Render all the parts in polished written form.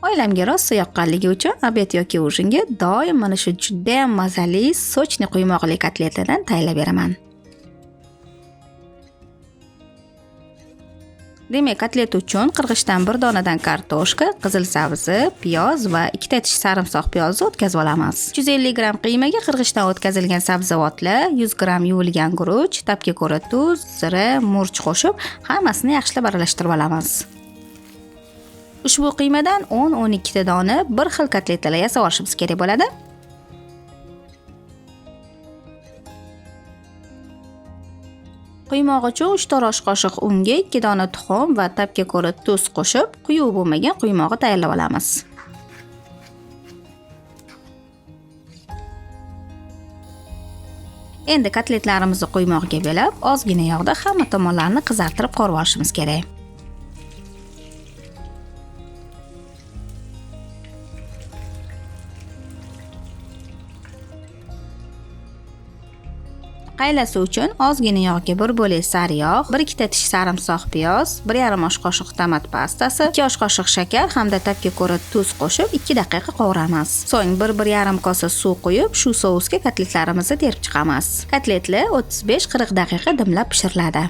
Oilamga rosa yoqqanligi uchun обед yoki ужин ga doim mana shu judayam mazali, сочный quymoqli kotletlardan tayyorlab beraman. Demak, kotlet uchun qirg'ichdan bir donadan kartoshka, qizil sabzi, piyoz va 2 tish sarimsoq piyozni o'tkazib olamiz. 350 gramm qiymaga qirg'ichdan o'tkazilgan sabzavotlar, 100 gramm yuvilgan guruch, tabga ko'ra tuz, zira, murch qo'shib, hammasini yaxshilab aralashtirib olamiz. Ushbu qiymadan 10-12 ta dona bir xil kotletlar yasab olishimiz kerak bo'ladi. Quymoq uchun 3 osh qoshiq unga 2 dona tuxum va tabga ko'ra tuz qo'shib, quyuq bo'lmagan quymog'i tayyorlab olamiz. Endi kotletlarimizni quymoqga belab, ozgina yog'da hamma tomonlarini qizartirib qovurib olishimiz kerak. Qaylasi uchun ozgina yog'ga 1 bo'lak sariyog', 1-2 ta tish sarimsoq piyoz, 1,5 osh qoshiq tomat pastasi, 2 osh qoshiq shakar hamda tabga ko'ra tuz qo'shib 2 daqiqa qovuramiz. So'ng 1-1,5 kosa suv quyib, shu sousga kotletlarimizni terib chiqamiz. Kotletlar 35-40 daqiqa dimlab pishiriladi.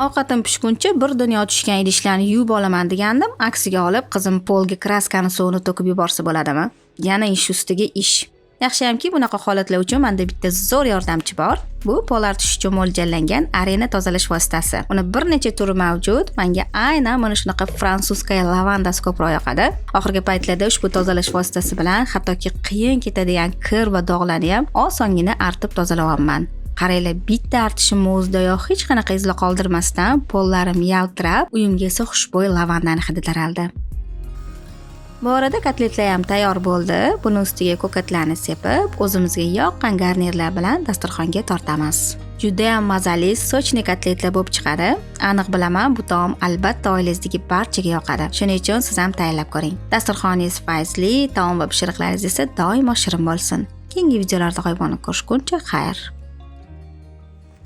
Ovqatim pishguncha bir dunyo tushgan idishlarni yuvib olaman degandim, aksiga olib qizim polga kraskani suvini to'kib yuborsa bo'ladimi? Yana ish ustiga ish. Yaxshiyamki, bunaqa holatlar uchun menda bitta zo'r yordamchi bor. Bu pol artish uchun mo'ljallangan arena tozalash vositasi. Uni bir necha turi mavjud. Menga aynan mana shunaqa fransuzskaya lavandasi ko'proq yoqadi. Oxirgi paytlarda ushbu tozalash vositasi bilan hattoki qiyin ketadigan kir va dog'larni ham osongina artib tozalayapman. Qaranglar, bitta artishim o'zidayoq hech qanaqa izlar qoldirmasdan pollarim yaltirab, uyimga esa xushbo'y lavandani hidi taraldi. Bu arada kotletlar ham tayyor bo'ldi. Buni ustiga ko'katlarni sepib, o'zimizga yoqqan garnirlar bilan dasturxonga tortamiz. Juda ham mazali, сочный kotletlar bo'lib chiqadi. Aniq bilaman, bu taom albatta oilangizdagi barchaga yoqadi. Shuning uchun siz ham tayyorlab ko'ring. Dasturxoningiz fayzli, taom va pishiriqlaringiz esa doimo shirin bo'lsin. Keyingi videolarda g'oyibona ko'rishguncha xayr.